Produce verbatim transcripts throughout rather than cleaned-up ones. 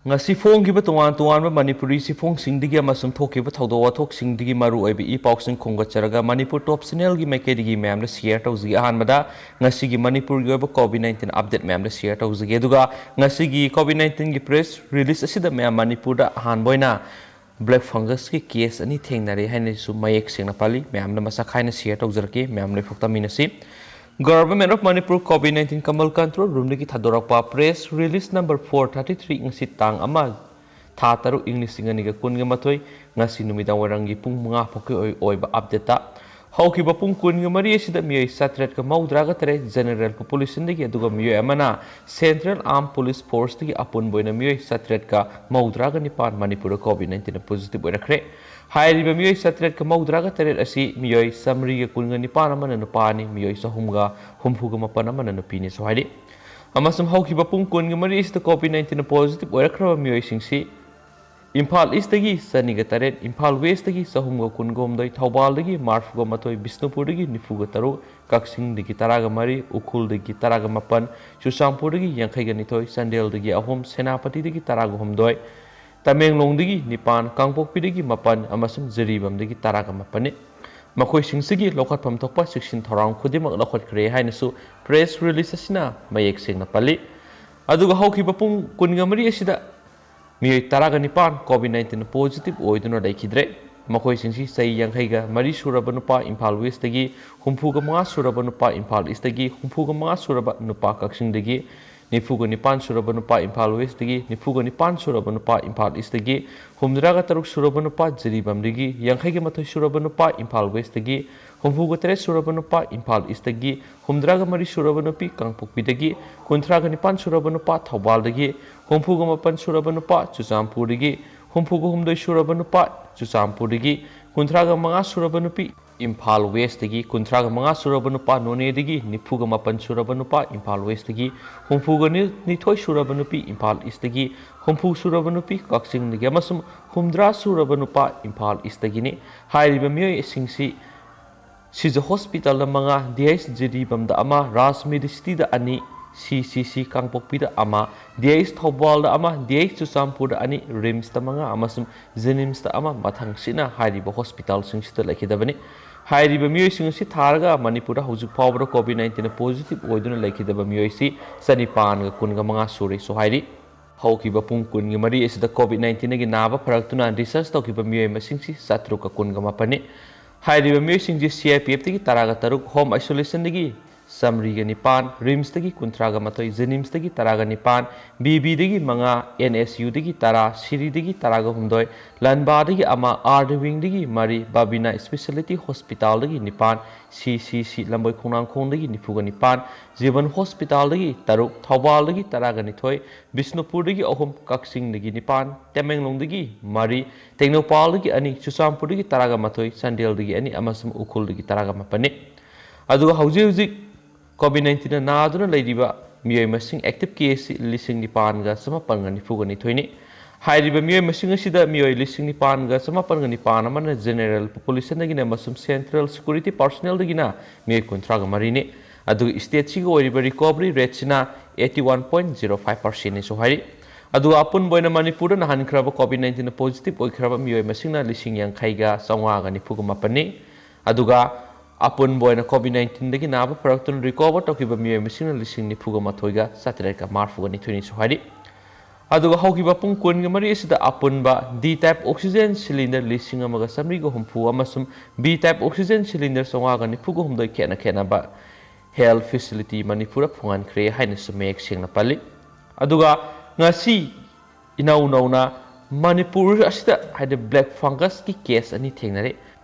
ꯉꯁꯤ ꯐꯣꯡꯈꯤꯕ ꯇꯣꯉꯥꯟ ꯇꯣꯉꯥꯟꯕ ꯃꯅꯤꯄꯨꯔꯤ ꯆꯦꯐꯣꯡꯁꯤꯡꯗꯒꯤ ꯑꯃꯁꯨꯡ ꯊꯣꯛꯈꯤꯕ ꯊꯧꯗꯣꯛ ꯋꯥꯊꯣꯛꯁꯤꯡꯗꯒꯤ ꯃꯔꯨꯑꯣꯏꯕ ꯏ ꯄꯥꯎꯁꯤꯡ ꯈꯣꯝꯒꯠꯆꯔꯒ ꯃꯅꯤꯄꯨꯔ ꯇꯣꯞ ꯆꯦꯅꯦꯜꯒꯤ ꯃꯥꯏꯀꯩꯗꯒꯤ ꯃꯌꯥꯝꯗ ꯁꯤꯌꯔ ꯇꯧꯖꯒꯦ꯫ ꯑꯍꯥꯟꯕꯗ ꯉꯁꯤꯒꯤ ꯃꯅꯤꯄꯨꯔꯒꯤ ꯑꯣꯏꯕ ꯀꯣꯚꯤꯗ ꯅꯥꯏꯟꯇꯤꯟ ꯑꯞꯗꯦꯠ ꯃꯌꯥꯝꯗ ꯁꯤꯌꯔ ꯇꯧꯖꯒꯦ꯫ ꯑꯗꯨꯒ ꯉꯁꯤꯒꯤ ꯀꯣꯚꯤꯗ ꯅꯥꯏꯟꯇꯤꯟꯒꯤ ꯄ꯭ꯔꯦꯁ ꯔꯤꯂꯤꯁ ꯑꯁꯤꯗ ꯃꯌꯥꯝ ꯃꯅꯤꯄꯨꯔꯗ ꯑꯍꯥꯟꯕ ꯑꯣꯏꯅ ꯕ꯭ꯂꯦꯛ ꯐꯪꯒꯁꯀꯤ ꯀꯦꯁ ꯑꯅꯤ ꯊꯦꯡꯅꯔꯦ ꯍꯥꯏꯅꯁꯨ ꯃꯌꯦꯛ ꯁꯦꯡꯅ ꯄꯜꯂꯤ꯫ ꯃꯌꯥꯝꯗ ꯃꯁꯛ ꯈꯥꯏꯅ ꯁꯤꯌꯔ ꯇꯧꯖꯔꯛꯀꯦ꯫ ꯃꯌꯥꯝ ꯂꯣꯏꯐꯥꯎ ꯇꯥꯃꯤꯟꯅꯁꯤ꯫ Government of Manipur COVID nineteen ꯀꯃꯜ ꯀꯟꯇ꯭ꯔꯣꯜ ꯔꯨꯝꯗꯒꯤ ꯊꯥꯗꯣꯔꯛꯄ press release number four thirty three ꯉꯁꯤ ꯇꯥꯡ ꯑꯃ, ꯊꯥ ꯇꯔꯨꯛ, ꯏꯪ ꯂꯤꯁꯤꯡ ꯑꯅꯤꯒ ꯀꯨꯟꯒ ꯃꯥꯊꯣꯏ, ꯉꯁꯤ ꯅꯨꯃꯤꯗꯥꯡ ꯋꯥꯏꯔꯝꯒꯤ ꯄꯨꯡ ꯃꯉꯥ ꯐꯥꯎꯒꯤ ꯑꯣꯏ-, ꯑꯣꯏꯕ ꯑꯞꯗꯦꯠꯇ ꯍꯧꯈꯤꯕ ꯄꯨꯡ ꯀꯨꯟꯒ ꯃꯔꯤ ꯑꯁꯤꯗ ꯃꯤꯑꯣꯏ ꯆꯥꯇ꯭ꯔꯦꯠꯀ ꯃꯧꯗ꯭ꯔꯥꯒ ꯇꯔꯦꯠ ꯖꯦꯅꯔꯦꯜ ꯄꯣꯄꯨꯂꯦꯁꯟꯗꯒꯤ, ꯑꯗꯨꯒ ꯃꯤꯑꯣꯏ ꯑꯃꯅ ꯁꯦꯟꯇ꯭ꯔꯦꯜ ꯑꯥꯔꯝ ꯄꯨꯂꯤꯁ ꯐꯣꯔꯁꯇꯒꯤ ꯑꯄꯨꯟꯕ ꯑꯣꯏꯅ ꯃꯤꯑꯣꯏ ꯆꯥꯇ꯭ꯔꯦꯠꯀ ꯃꯧꯗ꯭ꯔꯥꯒ ꯅꯤꯄꯥꯟ ꯃꯅꯤꯄꯨꯔꯗ ꯀꯣꯚꯤꯗ ꯅꯥꯏꯟꯇꯤꯟ ꯄꯣꯖꯤꯇꯤꯚ ꯑꯣꯏꯔꯛꯈ꯭ꯔꯦ꯫ ꯍꯥꯏꯔꯤꯕ ꯃꯤꯑꯣꯏ ꯆꯥꯇ꯭ꯔꯦꯠꯀ ꯃꯧꯗ꯭ꯔꯥꯒ ꯇꯔꯦꯠ ꯑꯁꯤ ꯃꯤꯑꯣꯏ ꯆꯥꯃꯔꯤꯒ ꯀꯨꯟꯒ ꯅꯤꯄꯥꯟ ꯑꯃꯅ ꯅꯨꯄꯥꯅꯤ, ꯃꯤꯑꯣꯏ ꯆꯍꯨꯝꯒ ꯍꯨꯝꯐꯨꯒ ꯃꯥꯄꯟ ꯑꯃꯅ ꯅꯨꯄꯤꯅꯤꯁꯨ ꯍꯥꯏꯔꯤ꯫ ꯑꯃꯁꯨꯡ ꯍꯧꯈꯤꯕ ꯄꯨꯡ ꯀꯨꯟꯒ ꯃꯔꯤ ꯑꯁꯤꯗ ꯀꯣꯚꯤꯗ ꯅꯥꯏꯟꯇꯤꯟ ꯄꯣꯖꯤꯇꯤꯚ ꯑꯣꯏꯔꯛꯈ꯭ꯔꯕ ꯃꯤꯑꯣꯏꯁꯤꯡꯁꯤ ꯏꯝꯐꯥꯜ ꯏꯁꯇꯒꯤ ꯆꯅꯤꯒ ꯇꯔꯦꯠ, ꯏꯝꯐꯥꯜ ꯋꯦꯁꯇꯒꯤ ꯆꯍꯨꯝꯒ ꯀꯨꯟꯒ ꯍꯨꯝꯗꯣꯏ, ꯊꯧꯕꯥꯜꯗꯒꯤ ꯃꯔꯐꯨꯒ ꯃꯥꯊꯣꯏ, ꯕꯤꯁꯅꯨꯄꯨꯔꯗꯒꯤ ꯅꯤꯐꯨꯒ ꯇꯔꯨꯛ, ꯀꯛꯆꯤꯡꯗꯒꯤ ꯇꯔꯥꯒ ꯃꯔꯤ, ꯎꯈ꯭ꯔꯨꯜꯗꯒꯤ ꯇꯔꯥꯒ ꯃꯥꯄꯟ, ꯆꯨꯔꯆꯥꯟꯄꯨꯔꯗꯒꯤ ꯌꯥꯡꯈꯩꯒ ꯅꯤꯊꯣꯏ, ꯆꯥꯟꯗꯦꯜꯗꯒꯤ ꯑꯍꯨꯝ, ꯁꯦꯅꯥꯄꯇꯤꯗꯒꯤ ꯇꯔꯥꯒ ꯍꯨꯝꯗꯣꯏ, ꯇꯃꯦꯡꯂꯣꯡꯗꯒꯤ ꯅꯤꯄꯥꯟ, ꯀꯥꯡꯄꯣꯛꯄꯤꯗꯒꯤ ꯃꯥꯄꯟ ꯑꯃꯁꯨꯡ ꯖꯤꯔꯤꯕꯥꯝꯗꯒꯤ ꯇꯔꯥꯒ ꯃꯥꯄꯟꯅꯤ꯫ ꯃꯈꯣꯏꯁꯤꯡꯁꯤꯒꯤ ꯂꯧꯈꯠꯐꯝ ꯊꯣꯛꯄ ꯆꯦꯛꯁꯤꯟ ꯊꯧꯔꯥꯡ ꯈꯨꯗꯤꯡꯃꯛ ꯂꯧꯈꯠꯈ꯭ꯔꯦ ꯍꯥꯏꯅꯁꯨ ꯄ꯭ꯔꯦꯁ ꯔꯤꯂꯤꯁ ꯑꯁꯤꯅ ꯃꯌꯦꯛ ꯁꯦꯡꯅ ꯄꯜꯂꯤ꯫ ꯑꯗꯨꯒ ꯍꯧꯈꯤꯕ ꯄꯨꯡ ꯀꯨꯟꯒ ꯃꯔꯤ ꯑꯁꯤꯗ ꯃꯤꯑꯣꯏ ꯇꯔꯥꯒ ꯅꯤꯄꯥꯟ ꯀꯣꯚꯤꯗ ꯅꯥꯏꯟꯇꯤꯟ ꯄꯣꯖꯤꯇꯤꯚ ꯑꯣꯏꯗꯨꯅ ꯂꯩꯈꯤꯗ꯭ꯔꯦ꯫ ꯃꯈꯣꯏꯁꯤꯡꯁꯤ ꯆꯍꯤ ꯌꯥꯡꯈꯩꯒ ꯃꯔꯤ ꯁꯨꯔꯕ ꯅꯨꯄꯥ ꯏꯝꯐꯥꯜ ꯋꯦꯁꯇꯒꯤ, ꯍꯨꯝꯐꯨꯒ ꯃꯉꯥ ꯁꯨꯔꯕ ꯅꯨꯄꯥ ꯏꯝꯐꯥꯜ ꯏꯁꯇꯒꯤ, ꯍꯨꯝꯐꯨꯒ ꯃꯉꯥ ꯁꯨꯔꯕ ꯅꯨꯄꯥ ꯀꯛꯆꯤꯡꯗꯒꯤ, ꯅꯤꯐꯨꯒ ꯅꯤꯄꯥꯟ ꯁꯨꯔꯕ ꯅꯨꯄꯥ ꯏꯝꯐꯥꯜ ꯋꯦꯁꯇꯒꯤ, ꯅꯤꯐꯨꯒ ꯅꯤꯄꯥꯟ ꯁꯨꯔꯕ ꯅꯨꯄꯥ ꯏꯝꯐꯥꯜ ꯏꯁꯇꯒꯤ, ꯍꯨꯝꯗ꯭ꯔꯥꯒ ꯇꯔꯨꯛ ꯁꯨꯔꯕ ꯅꯨꯄꯥ ꯖꯤꯔꯤꯕꯥꯝꯗꯒꯤ, ꯌꯥꯡꯈꯩꯒ ꯃꯥꯊꯣꯏ ꯁꯨꯔꯕ ꯅꯨꯄꯥ ꯏꯝꯐꯥꯜ ꯋꯦꯁꯇꯒꯤ, ꯍꯨꯝꯐꯨꯒ ꯇꯔꯦꯠ ꯁꯨꯔꯕ ꯅꯨꯄꯥ ꯏꯝꯐꯥꯜ ꯏꯁꯇꯒꯤ, ꯍꯨꯝꯗ꯭ꯔꯥꯒ ꯃꯔꯤ ꯁꯨꯔꯕ ꯅꯨꯄꯤ ꯀꯥꯡꯄꯣꯛꯄꯤꯗꯒꯤ, ꯀꯨꯟꯊ꯭ꯔꯥꯒ ꯅꯤꯄꯥꯟ ꯁꯨꯔꯕ ꯅꯨꯄꯥ ꯊꯧꯕꯥꯜꯗꯒꯤ, ꯍꯨꯝꯐꯨꯒ ꯃꯥꯄꯟ ꯁꯨꯔꯕ ꯅꯨꯄꯥ ꯆꯨꯔꯆꯥꯟꯄꯨꯔꯗꯒꯤ, ꯍꯨꯝꯐꯨꯒ ꯍꯨꯝꯗꯣꯏ ꯁꯨꯔꯕ ꯅꯨꯄꯥ ꯆꯨꯔꯆꯥꯟꯄꯨꯔꯗꯒꯤ, ꯀꯨꯟꯊ꯭ꯔꯥꯒ ꯃꯉꯥ ꯁꯨꯔꯕ ꯅꯨꯄꯤ ꯏꯝꯐꯥꯜ ꯋꯦꯁꯇꯒꯤ, ꯀꯨꯟꯊ꯭ꯔꯥꯒ ꯃꯉꯥ ꯁꯨꯔꯕ ꯅꯨꯄꯥ ꯅꯣꯅꯦꯗꯒꯤ, ꯅꯤꯐꯨꯒ ꯃꯥꯄꯟ ꯁꯨꯔꯕ ꯅꯨꯄꯥ ꯏꯝꯐꯥꯜ ꯋꯦꯁꯇꯒꯤ, ꯍꯨꯝꯐꯨꯒ ꯅꯤꯊꯣꯏ ꯁꯨꯔꯕ ꯅꯨꯄꯤ ꯏꯝꯐꯥꯜ ꯏꯁꯇꯒꯤ, ꯍꯨꯝꯐꯨ ꯁꯨꯔꯕ ꯅꯨꯄꯤ ꯀꯛꯆꯤꯡꯗꯒꯤ ꯑꯃꯁꯨꯡ ꯍꯨꯝꯗ꯭ꯔꯥ ꯁꯨꯔꯕ ꯅꯨꯄꯥ ꯏꯝꯐꯥꯜ ꯏꯁꯇꯒꯤꯅꯤ꯫ ꯍꯥꯏꯔꯤꯕ ꯃꯤꯑꯣꯏꯁꯤꯡꯁꯤ ꯁꯤꯖ ꯍꯣꯁꯄꯤꯇꯥꯜꯗ ꯃꯉꯥ, ꯗꯤ ꯑꯩꯆ ꯖꯤꯔꯤꯕꯥꯝꯗ ꯑꯃ, ꯔꯥꯖ ꯃꯦꯗꯤꯁꯤꯇꯤꯗ ꯑꯅꯤ, ꯁꯤ ꯁꯤ ꯁꯤ ꯀꯥꯡꯄꯣꯛꯄꯤꯗ ꯑꯃ, ꯗꯤ ꯑꯩꯆ ꯊꯧꯕꯥꯜꯗ ꯑꯃ, ꯗꯤ ꯑꯩꯆ ꯆꯨꯔꯆꯥꯟꯄꯨꯔꯗ ꯑꯅꯤ, ꯔꯤꯝꯁꯇ ꯃꯉꯥ ꯑꯃꯁꯨꯡ ꯖꯦꯅꯤꯝꯁꯇ ꯑꯃ ꯃꯊꯪꯁꯤꯠꯅ ꯍꯥꯏꯔꯤꯕ ꯍꯣꯁꯄꯤꯇꯥꯜꯁꯤꯡꯁꯤꯗ ꯂꯩꯈꯤꯗꯕꯅꯤ꯫ ꯍꯥꯏꯔꯤꯕ ꯃꯤꯑꯣꯏꯁꯤꯡ ꯑꯁꯤ ꯊꯥꯔꯒ ꯃꯅꯤꯄꯨꯔꯗ ꯍꯧꯖꯤꯛ ꯐꯥꯎꯕꯗ ꯀꯣꯚꯤꯗ ꯅꯥꯏꯟꯇꯤꯟꯅ ꯄꯣꯖꯤꯇꯤꯚ ꯑꯣꯏꯗꯨꯅ ꯂꯩꯈꯤꯗꯕ ꯃꯤꯑꯣꯏꯁꯤ ꯆꯅꯤꯄꯥꯟꯒ ꯀꯨꯟꯒ ꯃꯉꯥ ꯁꯨꯔꯦꯁꯨ ꯍꯥꯏꯔꯤ꯫ ꯍꯧꯈꯤꯕ ꯄꯨꯡ ꯀꯨꯟꯒꯤ ꯃꯔꯤ ꯑꯁꯤꯗ ꯀꯣꯚꯤꯗ ꯅꯥꯏꯟꯇꯤꯟꯒꯤ ꯅꯥꯕ ꯐꯔꯛꯇꯨꯅ ꯗꯤꯁꯆꯥꯔꯖ ꯇꯧꯈꯤꯕ ꯃꯤꯑꯣꯏ ꯃꯁꯤꯡꯁꯤ ꯆꯥꯇ꯭ꯔꯨꯛꯀ ꯀꯨꯟꯒ ꯃꯥꯄꯟꯅꯤ꯫ ꯍꯥꯏꯔꯤꯕ ꯃꯤꯑꯣꯏꯁꯤꯡꯁꯤ ꯁꯤ ꯑꯥꯏ ꯄꯤ ꯑꯦꯐꯇꯒꯤ ꯇꯔꯥꯒ ꯇꯔꯨꯛ, ꯍꯣꯝ ꯑꯥꯏꯁꯣꯂꯦꯁꯟꯗꯒꯤ ꯆꯥꯃꯔꯤꯒ ꯅꯤꯄꯥꯟ, ꯔꯤꯝꯁꯇꯒꯤ ꯀꯨꯟꯊ꯭ꯔꯥꯒ ꯃꯥꯊꯣꯏ, ꯖꯦꯅꯤꯝꯁꯇꯒꯤ ꯇꯔꯥꯒ ꯅꯤꯄꯥꯟ, ꯕꯤ ꯕꯤꯗꯒꯤ ꯃꯉꯥ, ꯑꯦꯟ ꯑꯦꯁ ꯌꯨꯗꯒꯤ ꯇꯔꯥ, ꯁꯤꯔꯤꯗꯒꯤ ꯇꯔꯥꯒ ꯍꯨꯝꯗꯣꯏ, ꯂꯥꯟꯕꯥꯗꯒꯤ ꯑꯃ, ꯑꯥꯔ ꯗꯤ ꯋꯤꯡꯗꯒꯤ ꯃꯔꯤ, ꯕꯕꯤꯅꯥ ꯏꯁꯄꯦꯁꯤꯌꯦꯂꯤꯇꯤ ꯍꯣꯁꯄꯤꯇꯥꯜꯗꯒꯤ ꯅꯤꯄꯥꯟ, ꯁꯤ ꯁꯤ ꯁꯤ ꯂꯝꯕꯣꯏ ꯈꯣꯡꯅꯥꯡꯈꯣꯡꯗꯒꯤ ꯅꯤꯐꯨꯒ ꯅꯤꯄꯥꯟ, ꯖꯤꯕꯟ ꯍꯣꯁꯄꯤꯇꯥꯜꯗꯒꯤ ꯇꯔꯨꯛ, ꯊꯧꯕꯥꯜꯗꯒꯤ ꯇꯔꯥꯒ ꯅꯤꯊꯣꯏ, ꯕꯤꯁꯅꯨꯄꯨꯔꯗꯒꯤ ꯑꯍꯨꯝ, ꯀꯛꯆꯤꯡꯗꯒꯤ ꯅꯤꯄꯥꯟ, ꯇꯃꯦꯡꯂꯣꯡꯗꯒꯤ ꯃꯔꯤ, ꯇꯦꯡꯅꯧꯄꯥꯜꯗꯒꯤ ꯑꯅꯤ, ꯆꯨꯔꯆꯥꯟꯄꯨꯔꯗꯒꯤ ꯇꯔꯥꯒ ꯃꯥꯊꯣꯏ, ꯆꯥꯟꯗꯦꯜꯗꯒꯤ ꯑꯅꯤ ꯑꯃꯁꯨꯡ ꯎꯈ꯭ꯔꯨꯜꯗꯒꯤ ꯇꯔꯥꯒ ꯃꯥꯄꯟꯅꯤ꯫ ꯑꯗꯨꯒ ꯍꯧꯖꯤꯛ ꯍꯧꯖꯤꯛ ꯀꯣꯚꯤꯗ ꯅꯥꯏꯟꯇꯤꯟꯅ ꯅꯥꯗꯨꯅ ꯂꯩꯔꯤꯕ ꯃꯤꯑꯣꯏ ꯃꯁꯤꯡ, ꯑꯦꯛꯇꯤꯚ ꯀꯦꯁꯁꯤ ꯂꯤꯁꯤꯡ ꯅꯤꯄꯥꯟꯒ ꯆꯃꯥꯄꯟꯒ ꯅꯤꯐꯨꯒ ꯅꯤꯊꯣꯏꯅꯤ꯫ ꯍꯥꯏꯔꯤꯕ ꯃꯤꯑꯣꯏ ꯃꯁꯤꯡ ꯑꯁꯤꯗ ꯃꯤꯑꯣꯏ ꯂꯤꯁꯤꯡ ꯅꯤꯄꯥꯟꯒ ꯆꯃꯥꯄꯟꯒ ꯅꯤꯄꯥꯟ ꯑꯃꯅ ꯖꯦꯅꯦꯔꯦꯜ ꯄꯣꯄꯨꯂꯦꯁꯟꯗꯒꯤꯅꯤ ꯑꯃꯁꯨꯡ ꯁꯦꯟꯇ꯭ꯔꯦꯜ ꯁꯦꯀ꯭ꯌꯨꯔꯤꯇꯤ ꯄꯥꯔꯁꯣꯅꯦꯜꯗꯒꯤꯅ ꯃꯤꯑꯣꯏ ꯀꯨꯟꯊ꯭ꯔꯥꯒ ꯃꯔꯤꯅꯤ꯫ ꯑꯗꯨꯒ ꯁ꯭ꯇꯦꯠꯁꯤꯒꯤ ꯑꯣꯏꯔꯤꯕ ꯔꯤꯀꯣꯚꯔꯤ ꯔꯦꯠꯁꯤꯅ eighty one point zero five ꯄꯥꯔꯁꯦꯟꯠꯅꯤꯁꯨ ꯍꯥꯏꯔꯤ꯫ ꯑꯗꯨꯒ ꯑꯄꯨꯟꯕ ꯑꯣꯏꯅ ꯃꯅꯤꯄꯨꯔꯗ ꯅꯥꯍꯟꯈ꯭ꯔꯕ ꯀꯣꯚꯤꯗ ꯅꯥꯏꯟꯇꯤꯟ ꯄꯣꯖꯤꯇꯤꯚ ꯑꯣꯏꯈ꯭ꯔꯕ ꯃꯤꯑꯣꯏ ꯃꯁꯤꯡꯅ ꯂꯤꯁꯤꯡ ꯌꯥꯡꯈꯩꯒ ꯆꯥꯝꯃꯉꯥꯒ ꯅꯤꯐꯨꯒ ꯃꯥꯄꯟꯅꯤ꯫ ꯑꯗꯨꯒ ꯑꯄꯨꯟꯕ ꯑꯣꯏꯅ ꯀꯣꯚꯤꯗ ꯅꯥꯏꯟꯇꯤꯟꯗꯒꯤ ꯅꯥꯕ ꯐꯔꯛꯇꯨꯅ ꯔꯤꯀꯣꯚꯔ ꯇꯧꯈꯤꯕ ꯃꯤꯑꯣꯏ ꯃꯁꯤꯡꯅ ꯂꯤꯁꯤꯡ ꯅꯤꯐꯨꯒ ꯃꯥꯊꯣꯏꯒ ꯆꯥꯇ꯭ꯔꯦꯠꯀ ꯃꯔꯤꯐꯨꯒ ꯅꯤꯊꯣꯏꯅꯤꯁꯨ ꯍꯥꯏꯔꯤ꯫ ꯑꯗꯨꯒ ꯍꯧꯈꯤꯕ ꯄꯨꯡ ꯀꯨꯟꯒ ꯃꯔꯤ ꯑꯁꯤꯗ ꯑꯄꯨꯟꯕ ꯗꯤ ꯇꯥꯏꯞ ꯑꯣꯛꯁꯤꯖꯦꯟ ꯁꯤꯂꯤꯟꯗꯔ ꯂꯤꯁꯤꯡ ꯑꯃꯒ ꯆꯥꯃꯔꯤꯒ ꯍꯨꯝꯐꯨ ꯑꯃꯁꯨꯡ ꯕꯤ ꯇꯥꯏꯞ ꯑꯣꯛꯁꯤꯖꯦꯟ ꯁꯤꯂꯤꯟꯗꯔ ꯆꯥꯝꯃꯉꯥꯒ ꯅꯤꯐꯨꯒ ꯍꯨꯝꯗꯣꯏ ꯈꯦꯠꯅ ꯈꯦꯠꯅꯕ ꯍꯦꯜꯊ ꯐꯦꯁꯤꯂꯤꯇꯤ ꯃꯅꯤꯄꯨꯔꯗ ꯐꯪꯍꯟꯈ꯭ꯔꯦ ꯍꯥꯏꯅꯁꯨ ꯃꯌꯦꯛ ꯁꯦꯡꯅ ꯄꯜꯂꯤ꯫ ꯑꯗꯨꯒ ꯉꯁꯤ ꯏꯅꯧ ꯅꯧꯅ ꯃꯅꯤꯄꯨꯔ ꯑꯁꯤꯗ ꯍꯥꯏꯗꯤ ꯕ꯭ꯂꯦꯛ ꯐꯪꯒꯁꯀꯤ ꯀꯦꯁ ꯑꯅꯤ ꯊꯦꯡꯅꯔꯦ꯫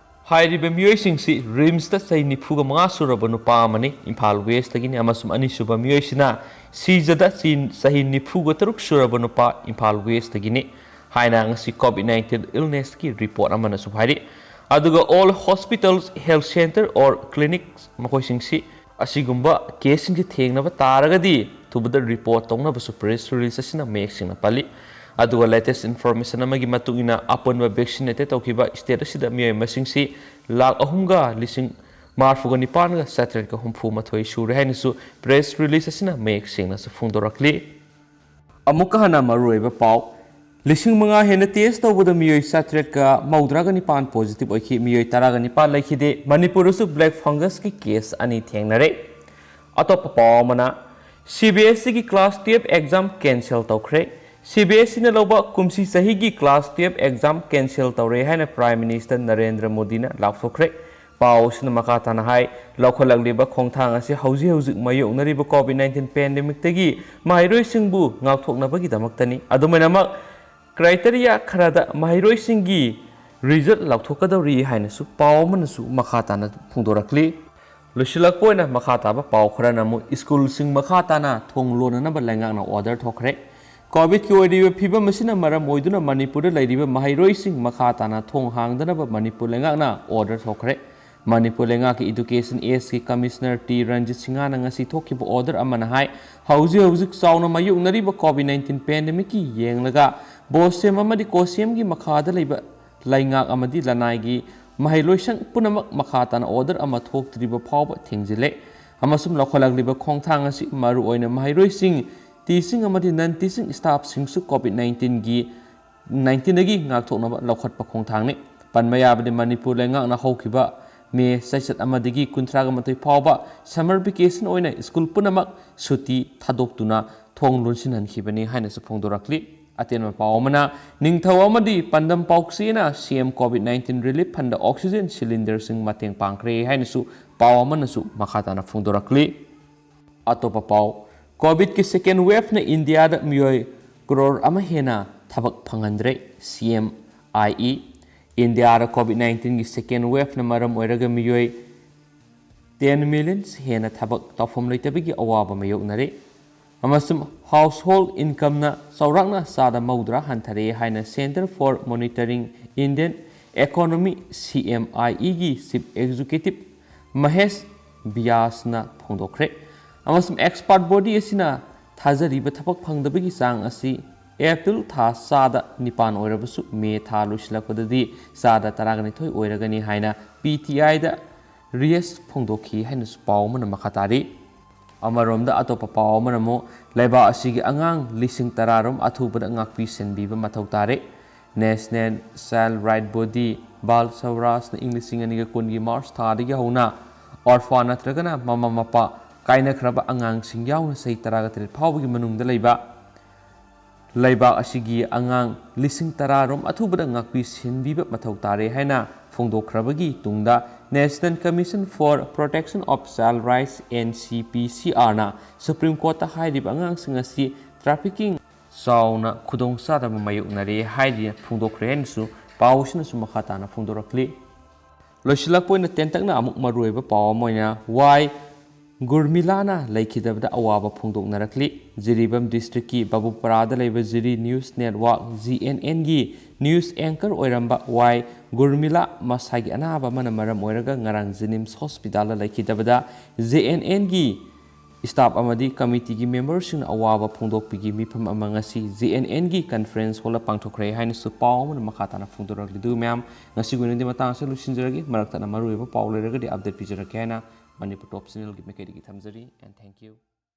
ꯍꯥꯏꯔꯤꯕ ꯃꯤꯑꯣꯏꯁꯤꯡꯁꯤ ꯔꯤꯝꯁꯇ ꯆꯍꯤ ꯅꯤꯐꯨꯒ ꯃꯉꯥ ꯁꯨꯔꯕ ꯅꯨꯄꯥ ꯑꯃꯅꯤ, ꯏꯝꯐꯥꯜ ꯋꯦꯁꯇꯒꯤꯅꯤ, ꯑꯃꯁꯨꯡ ꯑꯅꯤꯁꯨꯕ ꯃꯤꯑꯣꯏꯁꯤꯅ ꯁꯤꯖꯗ ꯆꯤ-, ꯆꯍꯤ ꯅꯤꯐꯨꯒ ꯇꯔꯨꯛ ꯁꯨꯔꯕ ꯅꯨꯄꯥ, ꯏꯝꯐꯥꯜ ꯋꯦꯁꯇꯒꯤꯅꯤ ꯍꯥꯏꯅ ꯉꯁꯤ ꯀꯣꯚꯤꯗ ꯅꯥꯏꯟꯇꯤꯟ ꯏꯜꯅꯦꯁꯀꯤ ꯔꯤꯄꯣꯔꯠ ꯑꯃꯅꯁꯨ ꯍꯥꯏꯔꯤ꯫ ꯑꯗꯨꯒ all hospitals, health centre or clinics ꯃꯈꯣꯏꯁꯤꯡꯁꯤ ꯑꯁꯤꯒꯨꯝꯕ ꯀꯦꯁꯁꯤꯡꯁꯤ ꯊꯦꯡꯅꯕ ꯇꯥꯔꯒꯗꯤ ꯊꯨꯕꯗ ꯔꯤꯄꯣꯔꯠ ꯇꯧꯅꯕꯁꯨ ꯄ꯭ꯔꯦꯁ ꯔꯤꯂꯤꯖ ꯑꯁꯤꯅ ꯃꯌꯦꯛ ꯁꯦꯡꯅ ꯄꯜꯂꯤ꯫ ꯑꯗꯨꯒ ꯂꯦꯇꯦꯁ ꯏꯟꯐꯣꯔꯃꯦꯁꯟ ꯑꯃꯒꯤ ꯃꯇꯨꯡ ꯏꯟꯅ ꯑꯄꯨꯟꯕ ꯚꯦꯛꯁꯤꯅꯦꯇꯦꯗ ꯇꯧꯈꯤꯕ ꯁ꯭ꯇꯦꯠ ꯑꯁꯤꯗ ꯃꯤꯑꯣꯏ ꯃꯁꯤꯡꯁꯤ ꯂꯥꯈ ꯑꯍꯨꯝꯒ ꯂꯤꯁꯤꯡ ꯃꯔꯤꯐꯨꯒ ꯅꯤꯄꯥꯟꯒ ꯆꯥꯇ꯭ꯔꯦꯠꯀ ꯍꯨꯝꯐꯨ ꯃꯥꯊꯣꯏ ꯁꯨꯔꯦ ꯍꯥꯏꯅꯁꯨ press release ꯑꯁꯤꯅ ꯃꯌꯦꯛ ꯁꯦꯡꯅꯁꯨ ꯐꯣꯡꯗꯣꯔꯛꯂꯤ꯫ ꯑꯃꯨꯛꯀ ꯍꯟꯅ ꯃꯔꯨꯑꯣꯏꯕ ꯄꯥꯎ꯫ ꯂꯤꯁꯤꯡ ꯃꯉꯥ ꯍꯦꯟꯅ test ꯇꯧꯕꯗ ꯃꯤꯑꯣꯏ ꯆꯥꯇ꯭ꯔꯦꯠꯀ ꯃꯧꯗ꯭ꯔꯥꯒ ꯅꯤꯄꯥꯟ positive ꯑꯣꯏꯈꯤ, ꯃꯤꯑꯣꯏ ꯇꯔꯥꯒ ꯅꯤꯄꯥꯟ ꯂꯩꯈꯤꯗꯦ꯫ ꯃꯅꯤꯄꯨꯔꯗꯁꯨ black fungusꯀꯤ case ꯑꯅꯤ ꯊꯦꯡꯅꯔꯦ꯫ ꯑꯇꯣꯞꯄ ꯄꯥꯎ ꯑꯃꯅ, CBSEꯒꯤ class twelve exam cancel ꯇꯧꯈ꯭ꯔꯦ꯫ CBSEꯅ ꯂꯧꯕ ꯀꯨꯝꯁꯤ ꯆꯍꯤꯒꯤ class twelve exam cancel ꯇꯧꯔꯦ ꯍꯥꯏꯅ Prime Minister ꯅꯔꯦꯟꯗ꯭ꯔ ꯃꯣꯗꯤꯅ ꯂꯥꯎꯊꯣꯛꯈ꯭ꯔꯦ꯫ ꯄꯥꯎ ꯑꯁꯤꯅ ꯃꯈꯥ ꯇꯥꯅ ꯍꯥꯏ, ꯂꯧꯈꯠꯂꯛꯂꯤꯕ ꯈꯣꯡꯊꯥꯡ ꯑꯁꯤ ꯍꯧꯖꯤꯛ ꯍꯧꯖꯤꯛ ꯃꯥꯌꯣꯛꯅꯔꯤꯕ COVID nineteen pandemicꯇꯒꯤ ꯃꯍꯩꯔꯣꯏꯁꯤꯡꯕꯨ ꯉꯥꯛꯊꯣꯛꯅꯕꯒꯤꯗꯃꯛꯇꯅꯤ꯫ ꯑꯗꯨꯃꯥꯏꯅꯃꯛ, criteria ꯈꯔꯗ ꯃꯍꯩꯔꯣꯏꯁꯤꯡꯒꯤ result ꯂꯥꯎꯊꯣꯛꯀꯗꯧꯔꯤ ꯍꯥꯏꯅꯁꯨ ꯄꯥꯎ ꯑꯃꯅꯁꯨ ꯃꯈꯥ ꯇꯥꯅ ꯐꯣꯡꯗꯣꯔꯛꯂꯤ꯫ ꯂꯣꯏꯁꯤꯜꯂꯛꯄ ꯑꯣꯏꯅ ꯃꯈꯥ ꯇꯥꯕ ꯄꯥꯎ ꯈꯔꯅ ꯑꯃꯨꯛ schoolꯁꯤꯡ ꯃꯈꯥ ꯇꯥꯅ ꯊꯣꯡ ꯂꯣꯟꯅꯅꯕ ꯂꯩꯉꯥꯛꯅ order ꯊꯣꯛꯈ꯭ꯔꯦ꯫ COVIDꯀꯤ ꯑꯣꯏꯔꯤꯕ ꯐꯤꯕꯝ ꯑꯁꯤꯅ ꯃꯔꯝ ꯑꯣꯏꯗꯨꯅ ꯃꯅꯤꯄꯨꯔꯗ ꯂꯩꯔꯤꯕ ꯃꯍꯩꯔꯣꯏꯁꯤꯡ ꯃꯈꯥ ꯇꯥꯅ ꯊꯣꯡ ꯍꯥꯡꯗꯅꯕ ꯃꯅꯤꯄꯨꯔ ꯂꯩꯉꯥꯛꯅ order ꯊꯣꯛꯈ꯭ꯔꯦ꯫ ꯃꯅꯤꯄꯨꯔ ꯂꯩꯉꯥꯛꯀꯤ Education Sꯀꯤ Commissioner ꯇꯤ ꯔꯟꯖꯤꯠ ꯁꯤꯡꯍꯅ ꯉꯁꯤ ꯊꯣꯛꯈꯤꯕ order ꯑꯃꯅ ꯍꯥꯏ, ꯍꯧꯖꯤꯛ ꯍꯧꯖꯤꯛ ꯆꯥꯎꯅ ꯃꯥꯌꯣꯛꯅꯔꯤꯕ COVID nineteen pandemicꯀꯤ ꯌꯦꯡꯂꯒ BOSEM ꯑꯃꯗꯤ COSEMꯒꯤ ꯃꯈꯥꯗ ꯂꯩꯕ ꯂꯩꯉꯥꯛ ꯑꯃꯗꯤ ꯂꯅꯥꯏꯒꯤ ꯃꯍꯩꯂꯣꯏꯁꯪ ꯄꯨꯝꯅꯃꯛ ꯃꯈꯥ ꯇꯥꯅ order ꯑꯃ ꯊꯣꯛꯇ꯭ꯔꯤꯕ ꯐꯥꯎꯕ ꯊꯤꯡꯖꯤꯜꯂꯦ꯫ ꯑꯃꯁꯨꯡ ꯂꯧꯈꯠꯂꯛꯂꯤꯕ ꯈꯣꯡꯊꯥꯡ ꯑꯁꯤ ꯃꯔꯨꯑꯣꯏꯅ ꯃꯍꯩꯔꯣꯏꯁꯤꯡ, teaching ꯑꯃꯗꯤ non teaching staffꯁꯤꯡꯁꯨ COVID nineteenꯒꯤ nineteenꯗꯒꯤ ꯉꯥꯛꯊꯣꯛꯅꯕ ꯂꯧꯈꯠꯄ ꯈꯣꯡꯊꯥꯡꯅꯤ꯫ ꯄꯟꯕ ꯌꯥꯕꯗꯤ ꯃꯅꯤꯄꯨꯔ ꯂꯩꯉꯥꯛꯅ ꯍꯧꯈꯤꯕ ꯃꯦ ꯆꯩꯆꯠ ꯑꯃꯗꯒꯤ ꯀꯨꯟꯊ꯭ꯔꯥꯒ ꯃꯥꯊꯣꯏ ꯐꯥꯎꯕ summer vacation ꯑꯣꯏꯅ school ꯄꯨꯝꯅꯃꯛ ꯁꯨꯇꯤ ꯊꯥꯗꯣꯛꯇꯨꯅ ꯊꯣꯡ ꯂꯣꯟꯁꯤꯟꯍꯟꯈꯤꯕꯅꯤ ꯍꯥꯏꯅꯁꯨ ꯐꯣꯡꯗꯣꯔꯛꯂꯤ꯫ ꯑꯇꯦꯟꯕ ꯄꯥꯎ ꯑꯃꯅ, ꯅꯤꯡꯊꯧ ꯑꯃꯗꯤ ꯄꯥꯟꯗꯝ ꯄꯥꯎꯆꯦꯅ CM COVID nineteen relief fundꯗ oxygen cylinderꯁꯤꯡ ꯃꯇꯦꯡ ꯄꯥꯡꯈ꯭ꯔꯦ ꯍꯥꯏꯅꯁꯨ ꯄꯥꯎ ꯑꯃꯅꯁꯨ ꯃꯈꯥ ꯇꯥꯅ ꯐꯣꯡꯗꯣꯔꯛꯂꯤ꯫ ꯑꯇꯣꯞꯄ ꯄꯥꯎ, COVIDꯀꯤ second waveꯅ ꯏꯟꯗꯤꯌꯥꯗ ꯃꯤꯑꯣꯏ ꯀ꯭ꯔꯣꯔ ꯑꯃ ꯍꯦꯟꯅ ꯊꯕꯛ ꯐꯪꯍꯟꯗ꯭ꯔꯦ, CM IE꯫ ꯏꯟꯗꯤꯌꯥꯗ COVID nineteenꯒꯤ second waveꯅ ꯃꯔꯝ ꯑꯣꯏꯔꯒ ꯃꯤꯑꯣꯏ ten million ꯍꯦꯟꯅ ꯊꯕꯛ ꯇꯧꯐꯝ ꯂꯩꯇꯕꯒꯤ ꯑꯋꯥꯕ ꯃꯥꯌꯣꯛꯅꯔꯦ꯫ ꯑꯃꯁꯨꯡ household incomeꯅ ꯆꯥꯎꯔꯥꯛꯅ ꯆꯥꯗ ꯃꯧꯗ꯭ꯔꯥ ꯍꯟꯊꯔꯦ ꯍꯥꯏꯅ Centre for Monitoring Indian Economy, CMIEꯒꯤ Chief Executive Mahesh ꯕ꯭ꯌꯥꯁꯅ ꯐꯣꯡꯗꯣꯛꯈ꯭ꯔꯦ꯫ ꯑꯃꯁꯨꯡ expert body ꯑꯁꯤꯅ ꯊꯥꯖꯔꯤꯕ ꯊꯕꯛ ꯐꯪꯗꯕꯒꯤ ꯆꯥꯡ ꯑꯁꯤ ꯑꯦꯄ꯭ꯔꯤꯜ ꯊꯥ ꯆꯥꯗ ꯅꯤꯄꯥꯟ ꯑꯣꯏꯔꯕꯁꯨ ꯃꯦ ꯊꯥ ꯂꯣꯏꯁꯤꯜꯂꯛꯄꯗꯗꯤ ꯆꯥꯗ ꯇꯔꯥꯒ ꯅꯤꯊꯣꯏ ꯑꯣꯏꯔꯒꯅꯤ ꯍꯥꯏꯅ PTIꯗ ꯔꯤꯌꯦꯁ ꯐꯣꯡꯗꯣꯛꯈꯤ ꯍꯥꯏꯅꯁꯨ ꯄꯥꯎ ꯑꯃꯅ ꯃꯈꯥ ꯇꯥꯔꯤ꯫ ꯑꯃꯔꯣꯝꯗ ꯑꯇꯣꯞꯄ ꯄꯥꯎ ꯑꯃꯅ ꯑꯃꯨꯛ ꯂꯩꯕꯥꯛ ꯑꯁꯤꯒꯤ ꯑꯉꯥꯡ ꯂꯤꯁꯤꯡ ꯇꯔꯥ ꯔꯣꯝ ꯑꯊꯨꯕꯗ ꯉꯥꯛꯄꯤ ꯁꯦꯟꯕꯤꯕ ꯃꯊꯧ ꯇꯥꯔꯦ꯫ National Child Right Body, ꯕꯥꯜ ꯁ꯭ꯋꯔꯥꯖꯅ ꯏꯪ ꯂꯤꯁꯤꯡ ꯑꯅꯤꯒ ꯀꯨꯟꯒꯤ ꯃꯥꯔꯆ ꯊꯥꯗꯒꯤ ꯍꯧꯅ ꯑꯣꯔꯐꯥ ꯅꯠꯇ꯭ꯔꯒꯅ ꯃꯃꯥ ꯃꯄꯥ ꯀꯥꯏꯅꯈ꯭ꯔꯕ ꯑꯉꯥꯡꯁꯤꯡ ꯌꯥꯎꯅ ꯆꯍꯤ ꯇꯔꯥꯒ ꯇꯔꯦꯠ ꯐꯥꯎꯕꯒꯤ ꯃꯅꯨꯡꯗ ꯂꯩꯕ ꯂꯩꯕꯥꯛ ꯑꯁꯤꯒꯤ ꯑꯉꯥꯡ ꯂꯤꯁꯤꯡ ꯇꯔꯥ ꯔꯣꯝ ꯑꯊꯨꯕꯗ ꯉꯥꯛꯄꯤ ꯁꯦꯟꯕꯤꯕ ꯃꯊꯧ ꯇꯥꯔꯦ ꯍꯥꯏꯅ ꯐꯣꯡꯗꯣꯛꯈ꯭ꯔꯕꯒꯤ ꯇꯨꯡꯗ National Commission for Protection of Child Rights, N C P C R ꯅ Supreme Court ꯇ ꯍꯥꯏꯔꯤꯕ ꯑꯉꯥꯡꯁꯤꯡ ꯑꯁꯤ trafficking ꯆꯥꯎꯅ ꯈꯨꯗꯣꯡꯆꯥꯗꯕ ꯃꯥꯌꯣꯛꯅꯔꯦ ꯍꯥꯏꯗꯨꯅ ꯐꯣꯡꯗꯣꯛꯈ꯭ꯔꯦ ꯍꯥꯏꯅꯁꯨ ꯄꯥꯎ ꯑꯁꯤꯅꯁꯨ ꯃꯈꯥ ꯇꯥꯅ ꯐꯣꯡꯗꯣꯔꯛꯂꯤ꯫ ꯂꯣꯏꯁꯤꯜꯂꯛꯄ ꯑꯣꯏꯅ ꯇꯦꯟꯇꯛꯅ ꯑꯃꯨꯛ ꯃꯔꯨꯑꯣꯏꯕ ꯄꯥꯎ ꯑꯃ ꯑꯣꯏꯅ ꯋꯥꯏ ꯒꯨꯔꯃꯤꯂꯥꯅ ꯂꯩꯈꯤꯗꯕꯗ ꯑꯋꯥꯕ ꯐꯣꯡꯗꯣꯛꯅꯔꯛꯂꯤ꯫ ꯖꯤꯔꯤꯕꯥꯝ ꯗꯤꯁꯇ꯭ꯔꯤꯛꯀꯤ ꯕꯥꯕꯨꯄꯥꯔꯥꯗ ꯂꯩꯕ Jiri news network, G N N ꯒꯤ ꯅ꯭ꯌꯨꯁ ꯑꯦꯡꯀꯔ ꯑꯣꯏꯔꯝꯕ ꯋꯥꯏ ꯒꯨꯔꯃꯤꯂꯥ ꯃꯁꯥꯒꯤ ꯑꯅꯥꯕ ꯑꯃꯅ ꯃꯔꯝ ꯑꯣꯏꯔꯒ ꯉꯔꯥꯡ ꯖꯦꯅꯤꯝꯁ ꯍꯣꯁꯄꯤꯇꯥꯜꯗ ꯂꯩꯈꯤꯗꯕꯗ J N N ꯒꯤ staff ꯑꯃꯗꯤ committee ꯒꯤ member ꯁꯤꯡꯅ ꯑꯋꯥꯕ ꯐꯣꯡꯗꯣꯛꯄꯒꯤ ꯃꯤꯐꯝ ꯑꯃ ꯉꯁꯤ J N N ꯒꯤ conference hall ꯗ ꯄꯥꯡꯊꯣꯛꯈ꯭ꯔꯦ ꯍꯥꯏꯅꯁꯨ ꯄꯥꯎ ꯑꯃꯅ ꯃꯈꯥ ꯇꯥꯅ ꯐꯣꯡꯗꯣꯔꯛꯂꯤ꯫ ꯑꯗꯨ ꯃꯌꯥꯝ, ꯉꯁꯤꯒꯤ ꯑꯣꯏꯅꯗꯤ ꯃꯇꯥꯡ ꯑꯁꯤꯗ ꯂꯣꯏꯁꯤꯟꯖꯔꯒꯦ꯫ ꯃꯔꯛ ꯊꯠꯅ ꯃꯔꯨꯑꯣꯏꯕ ꯄꯥꯎ ꯂꯩꯔꯒꯗꯤ update ꯄꯤꯖꯔꯛꯀꯦ ꯍꯥꯏꯅ Manipur Top Channel ꯒꯤ ꯃꯥꯏꯀꯩꯗꯒꯤ ꯊꯝꯖꯔꯤ꯫ And thank you꯫